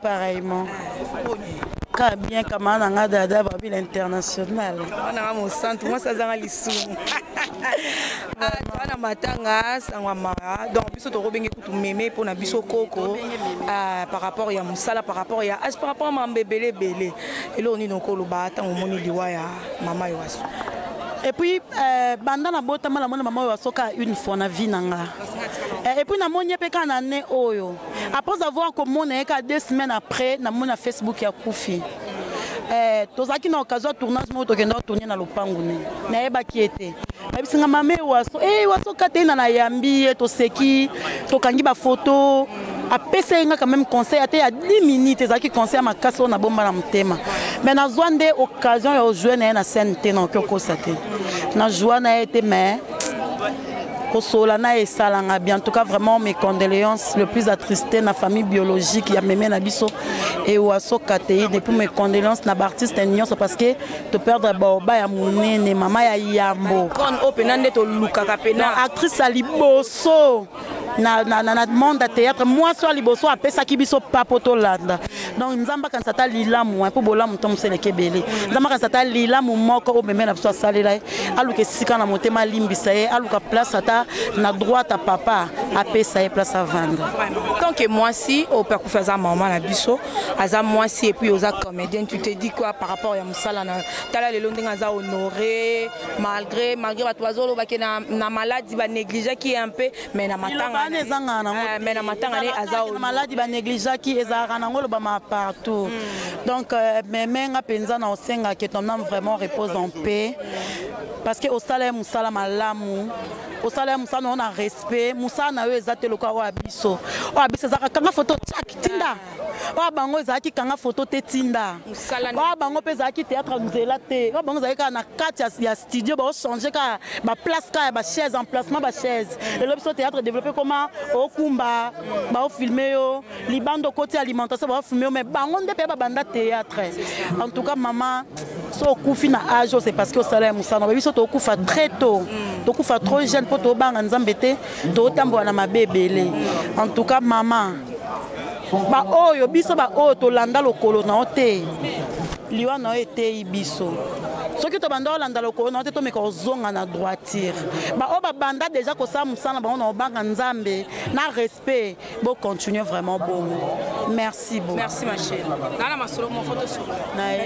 Pareillement. Ka bien camarade na nga Dada Babila international. Camarade na nga mosantu, mwasi azanga lisumu. Ah, toza na matanga sango ya mawa donc biso tokobenge kutu meme mpo na biso koko ah, par rapport ya mosala, par rapport ya age, par rapport ya mambo ebele ebele. Eloko nini okoloba ntango omoni liwa ya mama Ewaso? Et puis banda na botama namoni mama oyo asoka une fois na vie na nga. Et puis namoni ye mpe kaka na année oyo, après avoir komona ye kaka 2 semaines après, namoni na Facebook ya kufi. Tozalaki na occasion ya tournage moko, tokenda tourner na lopangu ne, nayebaki ye te. Bayebisinga mama Ewaso, Ewaso kate ye na nayambi ye, toseki, tokangi bafoto. Apesa ye nga quand même conseil ate ya 10 minutes, ezalaki conseil ya makasi oyo nabomba na motema. Mais nazwa nde occasion ya ojouer na ye na scène te, naoki okosa te, najouer na ye te, mais kosola na ye esalanga bien. En tout cas, vraiment, mes condoléances le plus attristé na famille biologique ya meme na biso Ewaso Katei. Depuis, mes condoléances na baartiste nyonso, parce que toperdre baoba ya monene, mama ya yambo. Icône oyo mpena nde tolukaka mpena. Actrice ya liboso na monde ya théâtre, mwasi oyo liboso apesaki biso papo tolanda. Donc Nzambe akanisa ata lilamu mpo bolamu to moseleke ebele. Nzambe akanisa ata lilamu moko oyo meme na biso asalela ye, aluka esika na motema, alimbisa ye, aluka place ata na droite ya papa, apesa ye place avanda. Tant que mwasi oyo mpe akufi aza mama na biso, aza mwasi, et puis oza comédienne, tu te dis quoi par rapport ya mosala na tala lelo ndenge aza honoré, malgré bato bazolobaki na maladie banégligeaki ye un peu, mais na matanga ezangaka nango? Mais na matanga ne aza. Na maladie banégligeaki, ezalaka nango, olobama partout. Donc meme nga mpenza na osengaki ton âme vraiment repose en paix, parce que osala ye mosala malamu, osala ye mosala na yo na respect. Mosala na yo eza te lokola oyo ya biso. Oyo ya biso ezalaka kanga foto, tiak, tinda. Oyo bango ezalaki kanga foto te, tinda. Oyo bango mpe ezalaki théâtre nzela te. Oyo bango ezalaki kaka na kati ya studio, baochange kaka baplace, kaka ya bachaise, emplacement bachaise. Lelo biso théâtre développé, koma okumba, baofilme yo libanda, okoti alimentation, baofilme yo. Mais bango nde mpe babanda théâtre. En tout cas, mama, so okufi na âge oyo, c'est parce que osala ya mosala. Babi biso tokufa très tôt, tokufa trop jeune mpo tobanga Nzambe te, totambola na mabe ebele. En tout cas, mama, baoyo biso baoyo tolanda lokolo na yo te, liwa na yo eteyi biso. Soki tobanda olanda lokolo na yo te, tomeka kozonga na droiture. Baoyo babanda déjà kosala mosala na bango na obanga Nzambe na respect, bocontinue vraiment bongo. Merci beaucoup. Merci, ma chérie. Nana masolo mo photo solo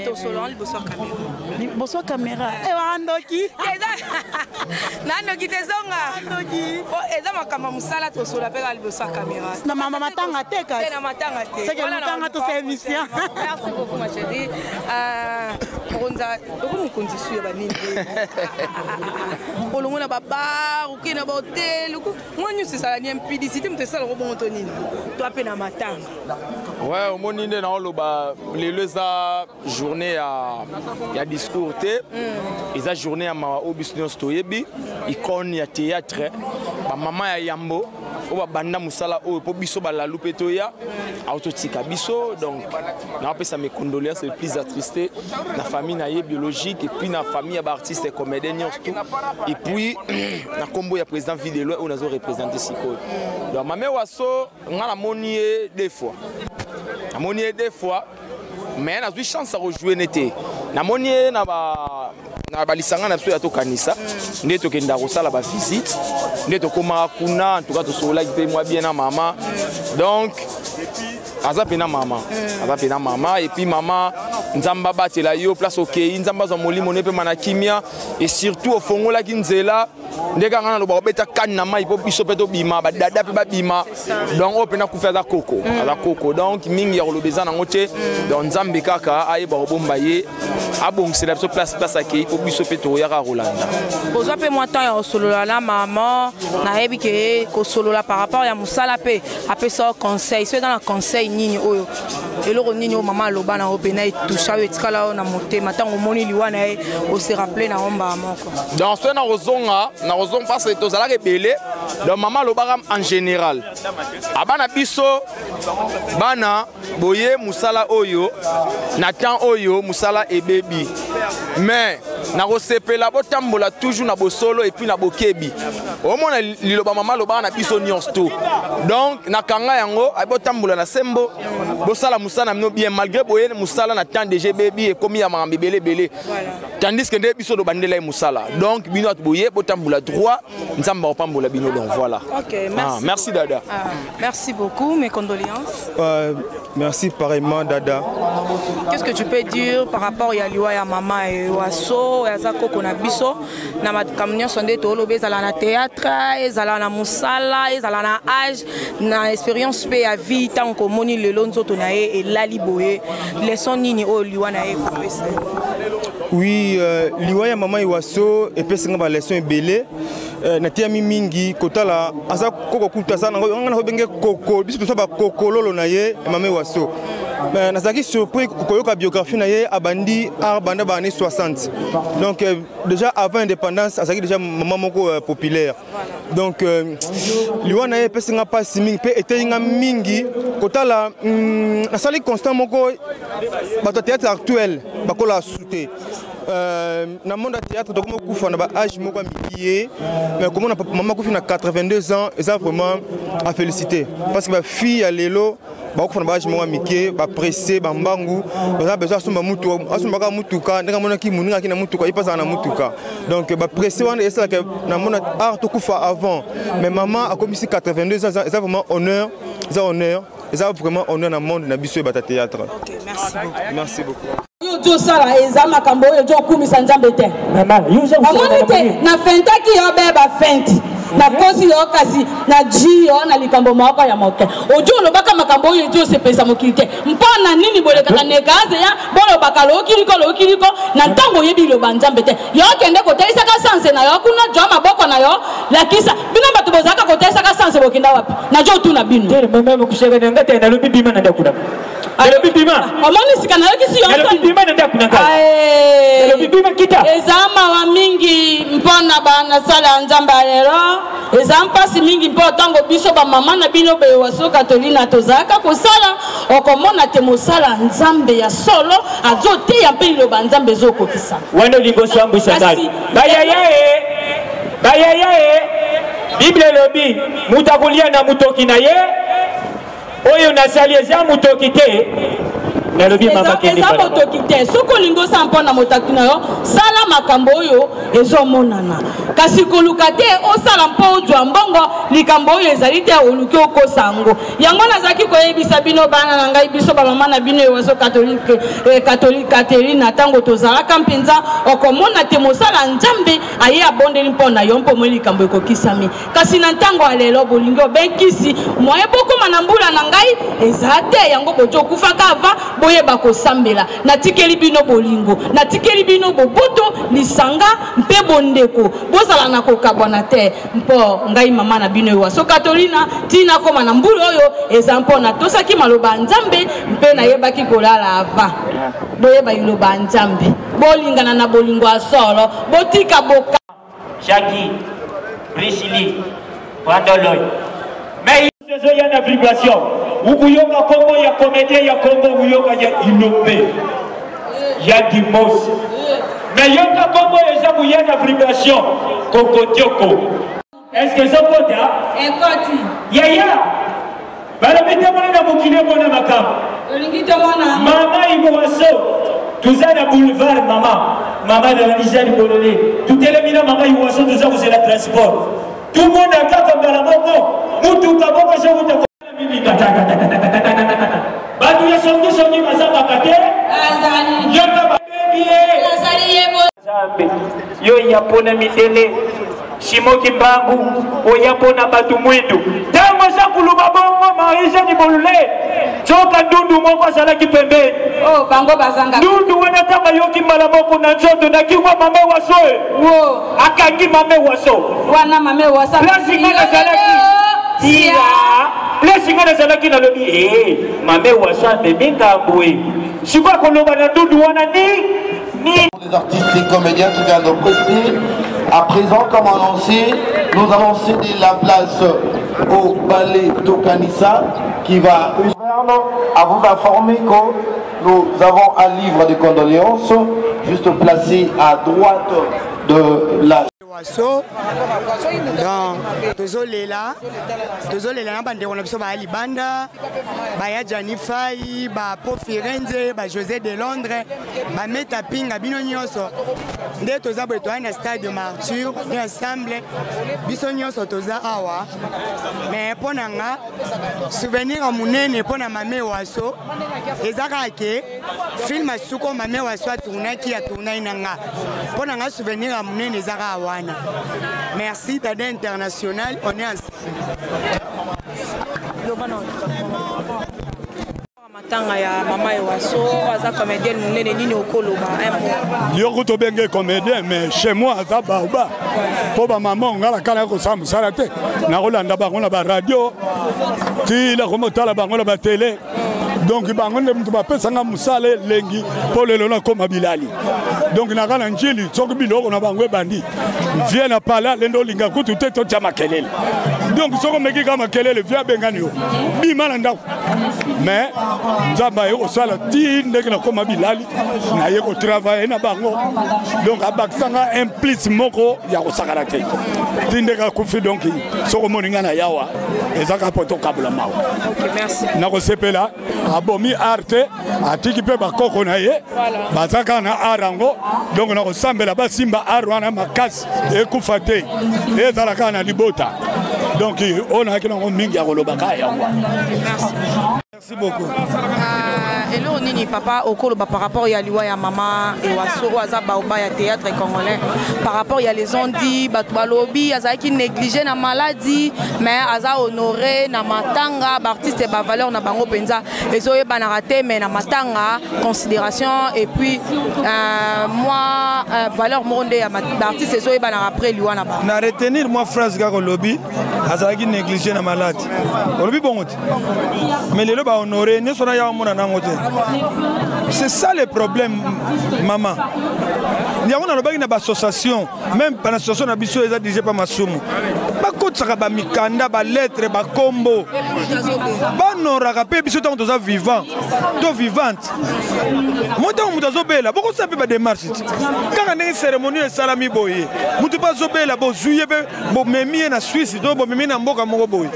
tosolo liboso ya caméra. Liboso ya caméra, ewa ndoki. Nandoki te, zonga. Eza makambo ya mosala, tosola mpe kaka liboso ya caméra. Na mama matanga te. Kasi na matanga te. Seke motanga tosa émission. Merci beaucoup, ma chérie. Mokonzi, oko mokonzi su ya banini, olongo na babar, oke na bahotel, mwa nyonso ezala ni impudicité, moto esalaka bongo to nini, to ape na matanga. Ouais, omoni nde naoloba lelo eza journée ya discours te. Eza journée ya mawa oyo biso nyonso toyebi icône ya théâtre, bamama ya yambo oyo babanda mosala oyo mpo biso balalu mpe toya aototika biso. Donc naopesa mes condoléances les plus attristé na famille na ye biologique, et puis na famille ya baartiste comédien nyonso tout, et puis na nkombo ya président Ville de Loi oyo nazo représente sikoyo. Donc mame Waso, nga namoni ye deux fois, namoni ye deux fois, mais nazwi chance ya kojouer ne te. Namoni ye na ba na balisanga na biso ya tokanisa nde tokendaka kosala bavisite, nde tokomaka kuna. En tout cas, tosololaki mpe mwa bien na mama. Donc aza mpena mama, aza mpena mama. Et puis mama, Nzambe abatela yo place okei, Nzambe azwa molimo ne mpema na kimia. Et surtout ofongolaki nzela nde kaka naloba kobeta kani na mai mpo biso mpe tobima, badada mpe babima. Donc oyo mpena kufi aza koko, aza koko. Donc mingi ya koloba eza nango te. Donc Nzambe kaka ayeba kobomba ye, abongisela biso place, place akei, mpo biso mpe toyaka kolanda. Ozwa mpe mwa temps ya kosolola na mama. Nayebi ke kosolola par rapport ya mosala mpe apesa yo conseil. So eza na conseil nini oyo, eloko nini oyo mama aloba na yo mpena etoucha oyo etikala oyo na motema, ntango omoni liwa na ye, ose rappeler na yo mbala moko? Donc soki nakozonga, nakozonga parce que tozalaka ebele. Donc mama alobaka en général abana biso bana boye, mosala oyo na temps oyo mosala ebebi, mais Nakosepela botambola toujours na bosolo et puis na bokebi. Omona liloba mama alobaka na biso nyonso to. Donc nakanga yango, botambola na sembo, bosala mosala na bino bien malgré boye mosala na temps déjà ebebi ekomi ya makambo ebele ebele. Tandis que nde biso tobandela ye mosala. Donc bino bato boye botambola droit, Nzambe akopambola bino. Donc voilà. Ok, merci. Ah, merci Dada. Ah, merci beaucoup, mes condoléances. Merci pareillement Dada. Qu'est-ce que tu peux dire par rapport ya liwa ya mama Ewaso, aza koko na biso na makambo nyonso nde toloba, ezala na théâtre, ezala na mosala, ezala na âge, na expérience mpe ya vie, ntango komoni lelo nzoto na ye elali boye, leçon nini oyo liwa na ye ekopesa? Oui, liwa ya mama Ewaso epesi nga baleçon ebele. Nateyami mingi kotala aza koko kuta aza nango nga nakobenge koko, biso toza bakokololo na ye ya mama Ewaso. Nazalaki surpris koyoka biographie na ye, abandi art banda ba année 60, donc déjà avant indépendance azalaki déjà mama moko populaire. Donc liwa na ye epesi nga mpasi mingi mpe eteyi nga mingi kotala. Nasali constat moko, bato ya théâtre actuel bakola su te. Na monde ya théâtre tokoma okufa na baâge moko ya mikie, mais komona mama akufi na 82 ans eza vraiment à féliciter, parce que bafille ya lelo bakokufa na baâge moko ya mike, bapresse, bambangu, baza besoin asomba mutu, asombaka mutuka ndenge amonaki moninga aki na mutuka, ye mpe azala na mutuka. Donc bapresse wana esalaka na monde art tokufa avant. Mais mama akomisi 82 ans, eza vraiment honneur, eza honneur, eza vraiment honneur na monde na biso ebata théâtre. Ok, merci beaucoup. Merci beaucoup. Oyo ozosala eza makambo oyo ozokumisa Nzambe te. Omoni te nafentaki yo be bafenti, nakosi yo, kasi naji yo na likambo moko ya moke. Odi olobaka makambo oyo edi osepelisa mokili te. Mpo na nini bolekaka nekaze ya bolobaka lokiliko lokiliko na ntango oyebi liloba Nzambe te? Yo kende kotalisaka sanse na yo kuna, jwa maboko na yo, lakisa bino bato bozalaka kotalisaka sanse, bokenda wapi? Najo otuna bino. Nalobi bima na ndako na, nalobi bima. Omoni sika nayokisi yo. Nalobi bima na ndako na ngai, nalobi bima, kita. Eza mawa mingi mpona banasala ya Nzambe ya lelo, eza mpasi mingi mpo ntango biso bamama na bino Bewaso Katolina tozalaka kosala, okomona te mosala Nzambe ya solo azoteya mpe liloba Nzambe ezokokisa. Wana olingi osambwisa ngai. Bayaya e, bayaya e, Bible elobi moto akolia na motoki na ye. Oyo nasali eza motoki te, nalobi mama kende. Eza motoki te. Soki olingi osala mpo na motoki na yo, sala makambo oyo ezomonana, kasi koluka te osala mpo ozwa mbongo likambo oyo ezali te, oluki okosa yango. Yango nazalaki koyebisa bino, bana na ngai, biso bamama na bino Ewaso Katholike, Katholike Katerina, ntango tozalaka mpenza, okomona te mosala Nzambe aye abondeli mpo na yo mpo moi likambo ekokisami. Kasi na ntango ya lelo bolingi obenkisi moye bokóma na mbula na ngai eza te, yango boti okufaka ava boyeba kosambela. Natikeli bino bolingo, natikeli bino boboto, lisanga mpe bondeko, bozala na kokabwana te, mpo ngai mama na bino Ewaso Katolina ntina koma na mbula oyo eza mpo natosaki maloba ya Nzambe mpe nayebaki kolala ava. Boyeba liloba ya Nzambe, bolingana na bolingo ya solo, botika boka. Jackie, Priscillie, Brandoloy. Mais ezoya na vibration. Ukuyoka kombo ya comédien ya Congo, uyoka ya Ilombe. Ya Dimos. Mais yoka kombo eza kuya na vibration. Kokodioko. Est-ce que ezokota? Ekoti. Yaya. Balobi te mona na mokili omona makambo. Olingi tomona. Mama Iboaso, toza na boulevard mama. Mama na Lijani Bolole. Tutelemi na mama Iboaso, toza kozela transport. Tumona kaka mbala moko mutuka moko ezokuta milinga bato ya songisongi bazangaka te. Yoka babebi ye Nzambe yo ya mpona mindele Simoki Mbangu, oya mpona bato mwindu. Ntango aza koloba bongo, Marie Jeanne Bolole, nzoka ndundu moko azalaki pembeni. Oh, bango bazanga. Ndundu wana ntango ayoki mbala moko na nzoto nakingwa mame Waso e. Wo. Akangi mame Waso. Wana mame Waso. Place nga nazalaki tia, place nga nazalaki, nalobi e mame Waso amemi ngambo e, sikoyo akoloba na ndundu wana ni ni. Des artistes et comédiens qui viennent de prester. À présent, comme annoncé, nous allons céder la place au ballet Tokanissa qui va. interne à vous informer que nous avons un livre de condoléances juste placé à droite de la Waso donc tozolela tozolela na bandeko na biso baya libanda baya Gianni Fai ba Po Firenze ba José de Londres ba Meta Pinga bino nyonso nde toza boye toya na stade de Martyr nde ensemble biso nyonso toza awa mais mpo na nga souvenir ya monene mpo na mame Waso eza kaka ke film suko mame Waso atournaki atournaki na nga mpo na nga souvenir ya monene eza kaka wana. Merci Dada International, on est ensemble. Matanga ya mama Ewaso aza comédienne monene, nini okoloba? Yo kutu obenge comédien, mais chez moi aza baoba mpo bamama ongala kala kosala mosala te, nakolanda bango na baradio ti nakomotala bango na batele. Donc bango nde moto bapesanga mosala elengi mpo lelo nakóma bilali. Donc naka na njili soki biloko na bango ebandi vie na pala lende olinga kutu te totya makelele. Donc soki omeki kaka makelele, vie abengani yo, bima na ndako. Mais Nzambe aye kosala ti ndenge nakóma bilali, naye kotravaille na bango. Donc abakisanga un plus moko ya kosakana te ti ndenge akufi. Donc soki omoni ngai na yawa, eza kaka po tokabola mawa. Nakosepela abomi art te, atiki mpe bakoko na ye baza kaka na art yango. Donc nakosambela basimba art wana makasi, ekufa te, ezala kaka na libota. Donc oyo nayaki nango mingi ya koloba kaka yango. Merci beaucoup. Eloko nini papa okoloba par rapport ya liwa ya mama Ewaso oyo aza baoba ya théâtre congolais, par rapport ya les on-dit, bato balobi azalaki négligé na maladie, mais aza honoré na matanga, baartiste bavaleur na bango mpenza ezoyebanaka te, mais na matanga considération et puis moi valeur moko nde ya baartiste ezoyebanaka après liwa na bango? Na retenir mwa phrase kaka olobi azalaki négligé na malade, olobi bongo te, mais lelo bahonore nyonso na ya omona nango te. C'est ça le problème, mama. Yango nalobaki na baassociation, même na association na biso eza dirigé pa Masumu, bakotisaka bamikanda, balettre, bakombo, banoraka mpe biso ntango toza vivant to vivante. Mo ntango moto azobela, bokosala mpe badémarche ti kaka ndenge cérémonie esalami boye. Motu mpe azobela, bozwi ye mpe bomemi ye na Swisse to bomemi ye na mboka moko boye,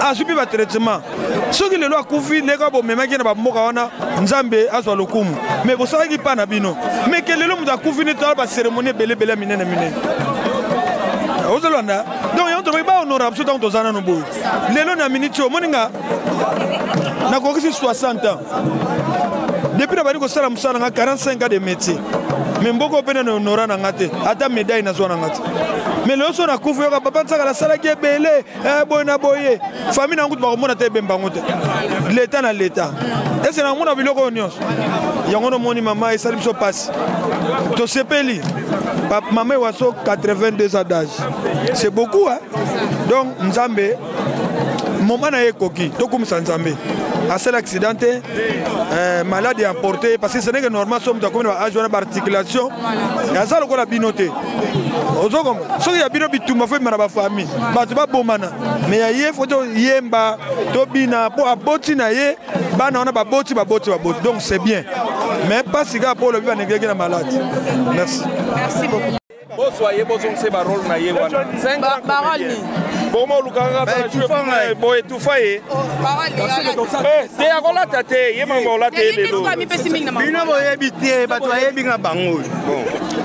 azwi mpe batraitement. Soki lelo akufi, ndenge bomemaki ye na bamboka wana, Nzambe azwa lokumu, mais bosalaki mpa na bino. Mais ke lelo moto akufi nde tala bacérémonie ebelebele ya minene minene ozolanda. Donc yango tolobi bahonora biso ntango toza nano boye. Lelo na miniti oyo omoni nga nakokisi 60 ans depuis nabandi kosala mosala na nga, 45 ans de métier, mais mboka mpe nano honora na nga te, ata médaille nazwa na nga te. Mais lelo so nakufi, yoka papa Nsakala asalaki ebele boye na boye, famille na yango kutu bakomona te, ebemba yango te, leta na leta ese nakomona biloko oyo nyonso. Yango nomoni mama esali biso mpasi, tosepeli. Mama Ewaso, 82 ans d'âge, c'est beaucoup, hein? Donc Nzambe, moment na ye ekoki, tokumisa Nzambe. Asala accident te, malade emporté, parce que ce n'est que normal. So moto akomi na baage wana, baarticulation aza lokola bino te. Ozokoma soki ya bino bitumba fo ebima na bafamille, bato babomana, mais ya ye fo toyemba, tobina mpo aboti na ye bana wana, baboti, baboti, baboti. Donc c'est bien, mais mpasi kaka mpo olobi banegeki na malade. Merci. Merci beaucoup. Bozwa ye, bozongisa barole na ye wana. Barole nini? Boma olukaka boye, etufa ye te, akolata te, ye mama olata ye lelo. Bino boyebi te, bato bayebi nga bango.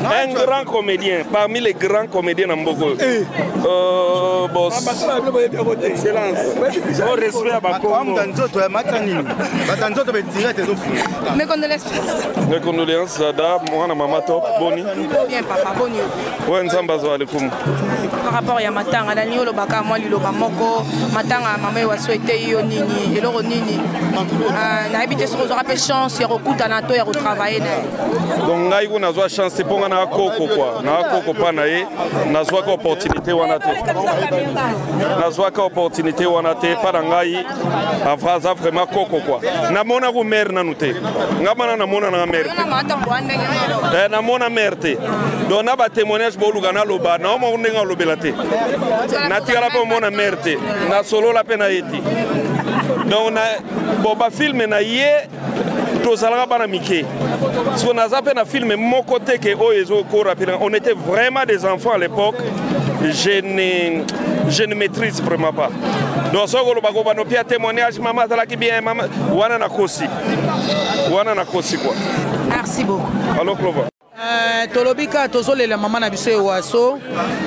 Un grand comédien parmi les grands comédiens na mboka oyo, boss, excellence au respect ya Bakongo. Nzoto ya mata nini, bato nzoto betira te, ezofunga. Mes condoléances. Mes condoléances, Dada mwana mama top, boni? Bien papa, boni? Oyo Nzambe azwa lekumu. Par rapport ya matanga, nani olobaka mwa liloba moko? Matanga ya mama Ewaso eteyi yo nini, eloko nini? Nayebi te soki ozwaka mpe chance ya kokutana to ya kotravaille na ye. Donc ngai ku nazwa chance te mpo ngai naa koko kua, naa koko mpa na ye. Nazwaka opportunité wana te, nazwaka opportunité wana te mpa na ngai. Aza vraiment koko kua. Namona ku mare nanu te, nga bana namona nanga mare te, namona mare te. Donc na batémoignage boluka naloba naoma ndenge alobela te, natikala mpe omona mare te, nasolola mpe na ye te. Donc na bon bafilme na ye tozalaka bana mike, siko naza mpe na filme moko te ke oyo ezokorappeler. On était vraiment des enfants à l'époque. Je ne maîtrise vraiment pas. Donc soki oloba kobanda opia témoignage, mama azalaki bien, mama wana nakosi, wana nakosi quoi. Merci beaucoup. Allo Clover. Tolobi kaka tozolela mama na biso Ewaso.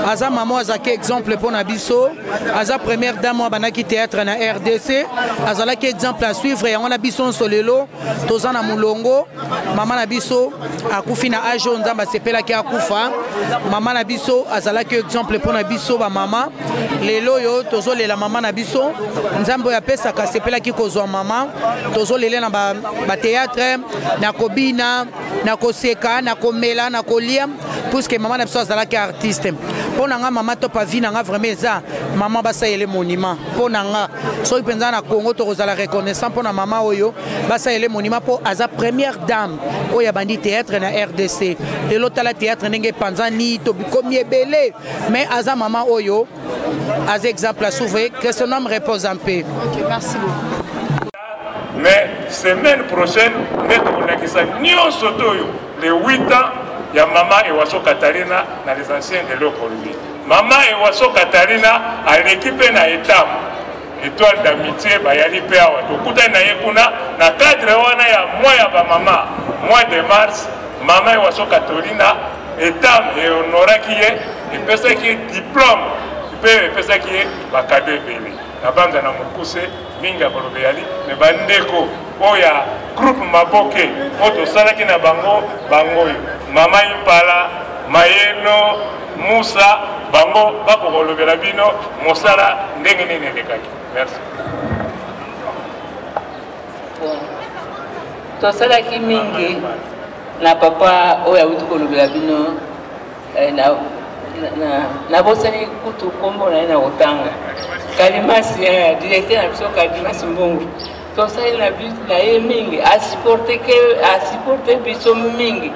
Aza mama azalaki exemple mpo na biso. Aza première dame oyo abandaki théâtre na RDC. Azalaki exemple à suivre. Yango na biso nyonso lelo toza na molongo. Mama na biso akufi na age oyo Nzambe asepelaki akufa. Mama na biso azalaki exemple mpo na biso bamama. Lelo oyo tozolela mama na biso. Nzambe oyo apesaka asepelaki kozwa mama. Tozolela na bathéâtre, na kobina, na koseka, na komela, na kolia, puisque mama na biso azalaki artiste. Mpo na nga, mama Top avi na nga vraiment eza mama basalele monument. Mpo na nga, soki mpenza na Congo tokozala reconnaissant mpo na mama oyo, basalele monument, mpo aza première dame oyo abandi théâtre na RDC. Lelo tala théâtre ndenge epanzani, tobikomi ebele, mais aza mama oyo aza exemple à suivre. Que son âme repose en paix. Ok, merci beaucoup. Mais semaine prochaine nde tokolakisa nyonso to oyo les 8 ans ya mama Ewaso Katarina na les anciens de Leopoldville. Mama Ewaso Katarina aleki mpe na etape Étoile d'amitié, bayali mpe awa, tokutani na ye kuna na cadre wana ya mois ya bamama, mois de mars. Mama Ewaso Katarina, etam ehonoraki ye, epesaki ye diplôme mpe epesaki ye bacadeaux ebele. Na banza na mokuse mingi ya koloba eyali, me bandeko oyo ya groupe Maboke oyo tosalaki na bango, bango oyo mama Impala, Mayeno, Musa, bango bakokolobela bino mosala ndenge nini elekaki. Merci. Bon, tosalaki mingi na papa oyo awuti kolobela bino. Nabosani kutu nkombo na ye na kotanga, Kalimasi, directeur na biso Kalimasi Mbongo. Tosali na ye mingi, asupporte biso mingi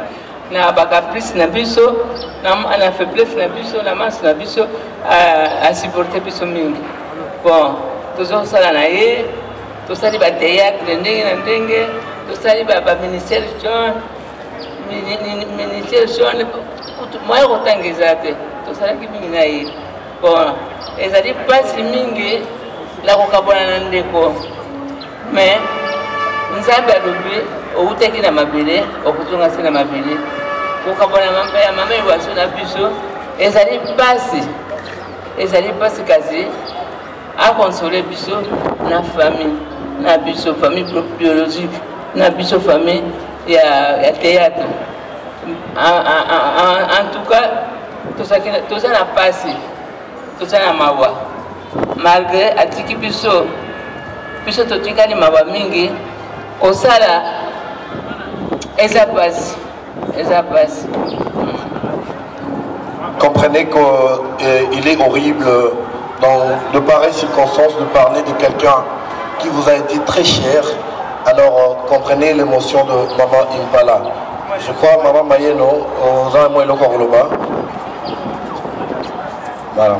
na bacaprice na biso, na faiblesse na biso, na masi na biso, asupporte biso mingi. Bon, tozosala na ye, tosali bathéâtre ndenge na ndenge, tosali baministère john, ministère jaune, kutu moya kotanga eza te. Tosalaki mingi na ye. Bon, ezali mpasi mingi na kokabwana na ndeko, mais Nzambe alobi owutaki na mabele, okozonga se na mabele. Kokabwana ya mama Ewaso na biso ezali mpasi, ezali mpasi, kasi akonsole biso na famille na biso, famille biologique na biso, famille ya théâtre. En tout cas, toza na mpasi, toza na mawa. Malgré atiki biso, biso totikali mawa mingi. Kosala eza mpasi, eza mpasi. Comprenez qu'il est horrible dans de pareilles circonstances de parler de quelqu'un qui vous a été très cher. Alors comprenez l'émotion de Maman Impala. Je crois, Maman Mayeno, aux un mois Koloba. Voilà.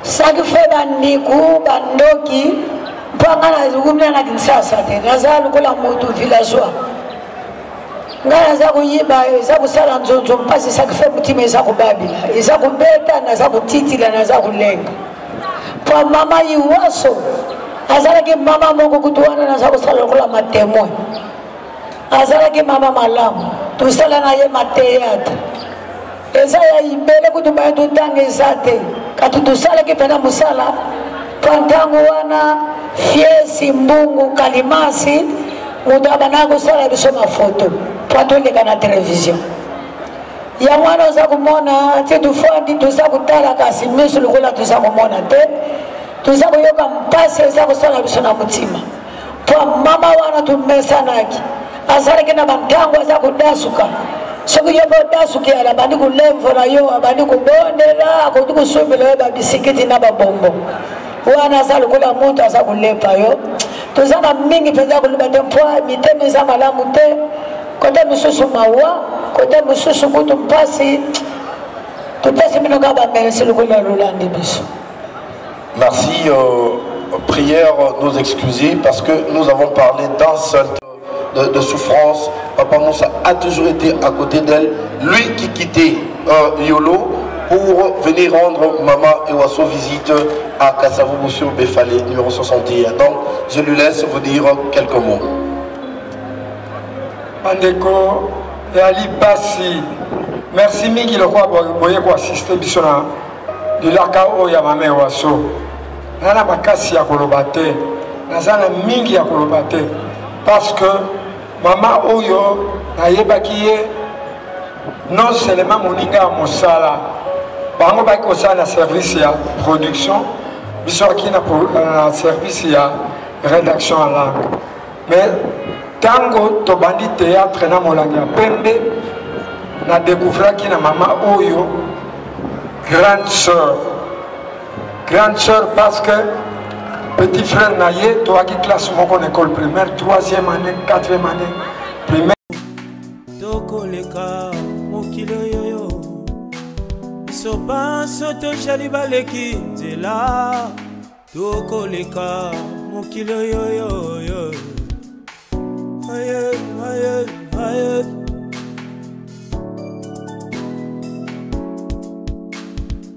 Chaque fois bandeko bandoki, mpo nga nakumina na Kinshasa te, naza lokola motu villageois. Ngai naza koyiba, eza kosala nzonzo mpasi. Chaque fois motima eza kobabila, eza kobeta, naza kotitila, naza kolenga, mpo mama Iwaso azalaki mama moko kutu wana naza kosala lokola matémoin. Azalaki mama malamu, tosala na ye mathéâtre eza ya ibele, kutu baye totanga eza te, kati tosalaki mpena mosala. Mpo ntango wana Fiesi Mbungu Kalimasi moto abandaka kosala biso mafoto mpo atoleka na televizio. Yango wana oza komona ti tofandi, toza kotala, kasi miso lokola toza komona te, toza koyoka mpasi eza kosala biso na motima. Mpo mama wana tomesanaki, azalaki na bantango aza kodasuka. Soki yo mpe odasuki, ala abandi kolemvola yo, abandi kobondela, akoki kosombela yo babisikiti na babongo. Wana aza lokola moto aza kolepa yo. Toza na mingi mpenza koloba te, mpo mitema eza malamu te. Kote mosusu mawa, kote mosusu kutu mpasi. Topesi bino kaka bamerci lokola lolandi biso. Merci. Euh, prière nous excuser parce que nous avons parlé d'un seul de, de souffrance. Papa Moussa a toujours été à côté d'elle. Lui qui quittait euh, Yolo pour venir rendre Maman Ewasso visite à Kassavoubou sur Befale, numéro 61. Donc, je lui laisse vous dire quelques mots. Bandeko, eyali pasi merci mingi lokola boye koassiste biso na lilaka oyo ya mama ewaso naza na makasi ya koloba te naza na mingi ya koloba te parce que mama oyo nayebaki ye non seulement moninga ya mosala bango baki kosala na service ya production biso aki na, na service ya rédaction ya langue mais ntango tobandi théâtre na molangi ya pembe na découvraki na mama oyo grande sœur grande sœur parce que petit frère na ye toyaki classe moko na école primaire troisième année quatrième année primaire tokoleka mokili oyoyo biso banso tojali baleki nzela tokoleka mokili oyoyoyo aye aye aye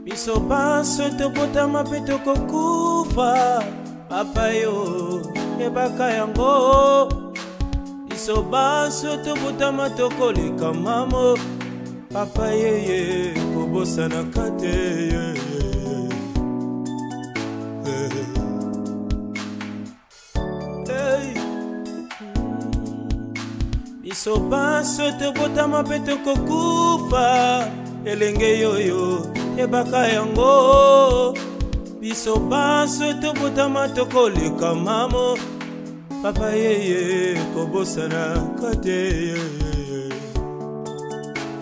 biso banso tobotama mpe tokokufa papa yo yebaka yango biso banso tobotama tokoleka mamo papa yeye kobosanaka te yeye biso banso tobotama mpe tokokufa elenge yoyo yebaka yango biso banso tobotama tokoleka mamo papa yeye kobosanaka te yeye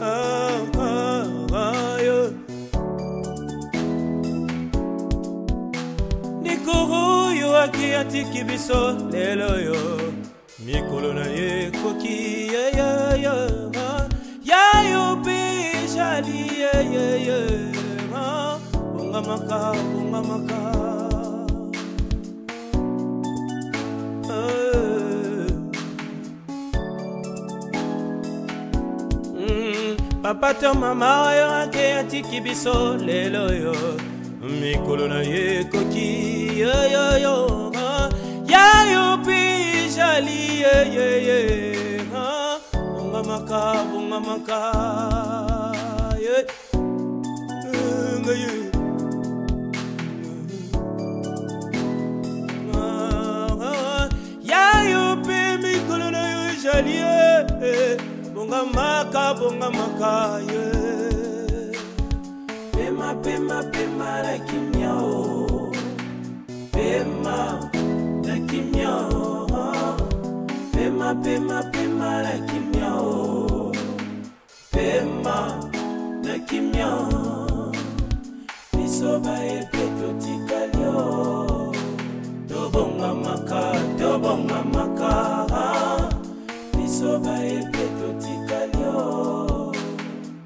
ah, ah, ah, yo. ndeko oyo ake atiki biso lelo oyo mikolo na ye ekoki yeyeye yayo mpe ejali yeyeye bongamaka bongamaka Papa to mama oyo ake atiki biso lelo oyo mikolo na ye ekoki yoyoyo yayo mpe ejali yeyeye bongamaka bongamaka ye ngai yayo mpe mikolo na yo ejali ye bongamaka bongamaka ye pema pema pema na kimia o pema na kimia o pema pema pema na kimia o pema na kimia biso baye mpe totikali o tobongamaka tobongamaka biso baye mpe totikali o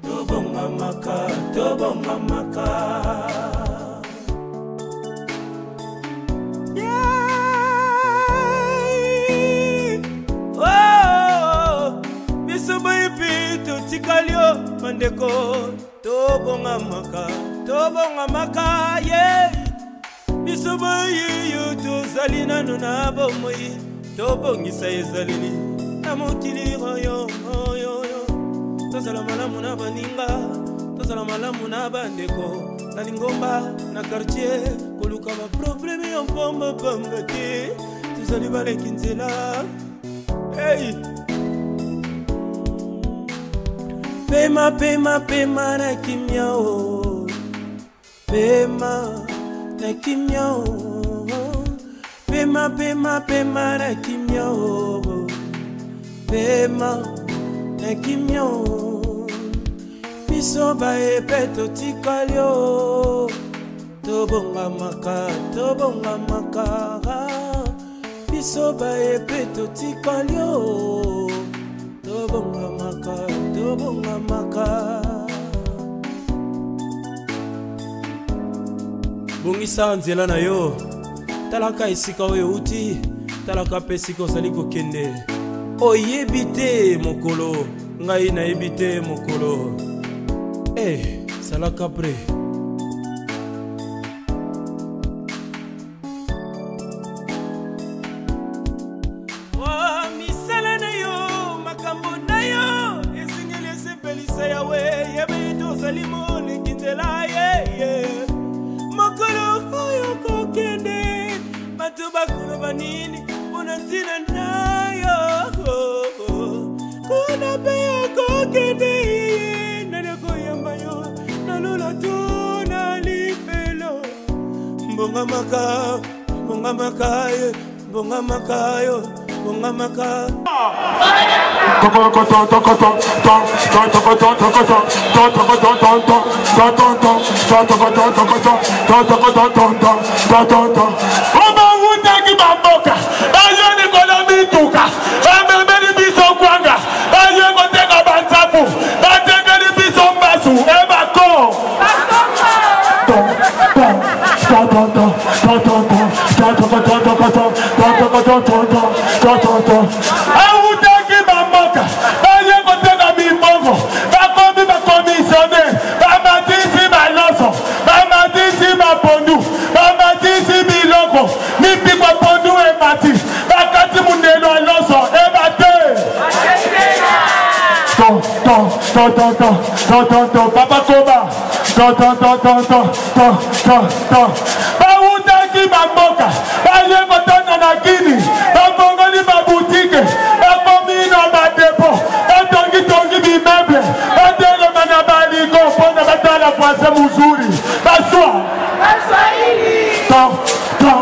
tobongamaka tobongamaka Oh, biso boyebi totikali yo bandeko tobongamaka tobongamaka ye biso boyeyo tozali nano na bomoi tobongisa ezaleli na mokili oyo oyo tozala malamu na baninga tozala malamu na bandeko na lingomba na quartier koluka baprobleme ya mpambapamba te tozali baleki nzela hey. pema pema pema na kimia o pema na kimia o pema pema pema na kimia o pema na kimia o biso baye mpe totikali o tobongamaka tobongamaka biso baye mpe totikali o tobongamaka tobongamaka Bongisa nzela na yo, talaka esika oyo outi, talaka mpe esika ozali kokende. Oyebi te mokolo, ngai nayebi te mokolo. Eh, salaka pre. Oh, misala na yo, makambo na yo esengeli esepelisa Yawe. Yeba ete ozali moleki nzela ye ye. Mokolo oyo kokende, bato bakoloba nini mpo na ntina na yo? Kuna mpe okokende, nani akoyamba yo na lola to na lifelo? Bongamaka, bongamaka ye, bongamaka yo, bongamaka. Obawutaki bamboka baye likolo mituka bamemeli biso kwanga baye koteka bansafu batekeli biso mbasu ebako Awutaki bamboka baye koteka mimbongo bakomi bakomissione bamatisi baloso bamatisi bapondu bamatisi biloko mipikwa pondu emati bakati mundelo ya loso ebate to to to to to to to to papa koba to to to to to to to to bawutaki bamboka baye kotonda na kini babongoli babutike bakomi na badepo batongitongi bimeble batelema na baliko mpona batala français muzuri baswa to to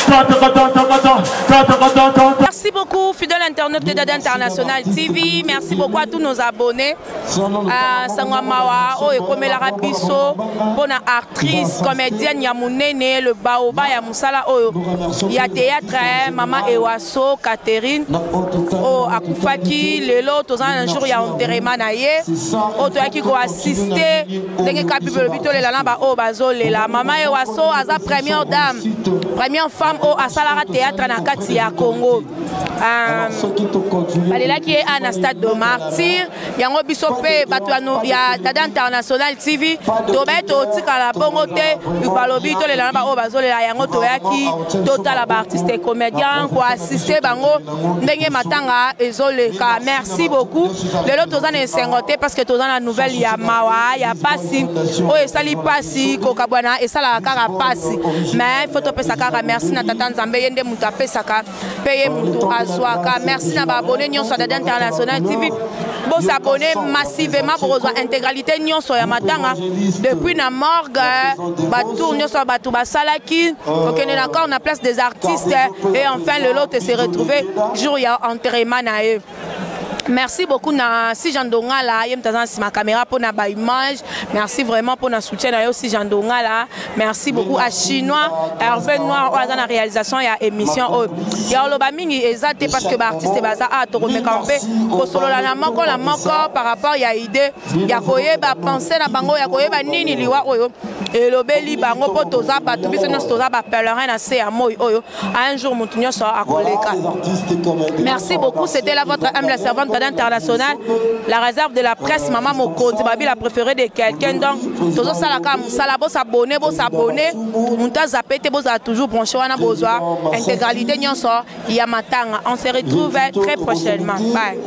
to to to to to to to to to. Merci beaucoup, fidèle internaute de Dada International TV. Merci beaucoup à tous nos abonnés. Ah, sango ya mawa oyo ekomelaka biso mpo na actrice comédienne ya monene le baoba ya mosala oyo ya théâtre eh, mama ewaso catherine oyo akufaki lelo toza na jour ya enterrement na ye oyo toyaki koassiste ndenge ka bible elobi tolela na baoyo bazolela. Mama ewaso aza première dame, première femme oyo asalaka théâtre na kati ya Congo. Balelaki ye a na stade de martyr. Yango biso mpe bato ya Dada International TV tobaye totikala bongo te. Balobi tolela na baoyo bazolela. Yango toyaki totala baartiste comédien koassiste bango ndenge matanga ezoleka. Merci beaucoup. Lelo toza na esengo te parce que toza na nouvelle ya mawa, ya pasi oyo esali pasi. Kokabwana esalaka kaka pasi, mais faut topesa kaka merci na tata Nzambe. Ye nde moto apesaka mpe ye moto azwaka. Merci na baabonné nyonso ya Dada International TV. Bosabone massivement, bokozwa intégralité nyonso ya matanga depuis na morgue, batour nyonso ya bato basalaki kokende na corps na place des artistes et enfin lelo te se retrouver jour ya enterrement na ye. Merci beaucoup na si Jean Dongala, ye moto aza na nsima caméra mpo na baimage. Merci vraiment mpo na soutien na yo, si Jean Dongala. Merci beaucoup à Chinois Hervé Noir oyo aza na réalisation ya émission oyo. Ya oloba mingi eza te parce que baartiste baza a tokomeka mpe kosolola na moko na moko par rapport ya idée ya koyeba pensée na bango, ya koyeba nini liwa oyo elobeli bango, mpo toza bato, biso nyonso toza bapèlerin na se ya moi oyo. Un jour moto nyonso akoleka. Merci beaucoup, c'était là votre humble servante internationale, la réserve de la presse, mama mokonzi babi, la préférée de quelqu'un. Donc tozosala kaka mosala. Bosabone, bosabone, moto azape te, bozala toujours branché wana, bozwa intégralité nyonso ya matanga. On se retrouve très prochainement, bye.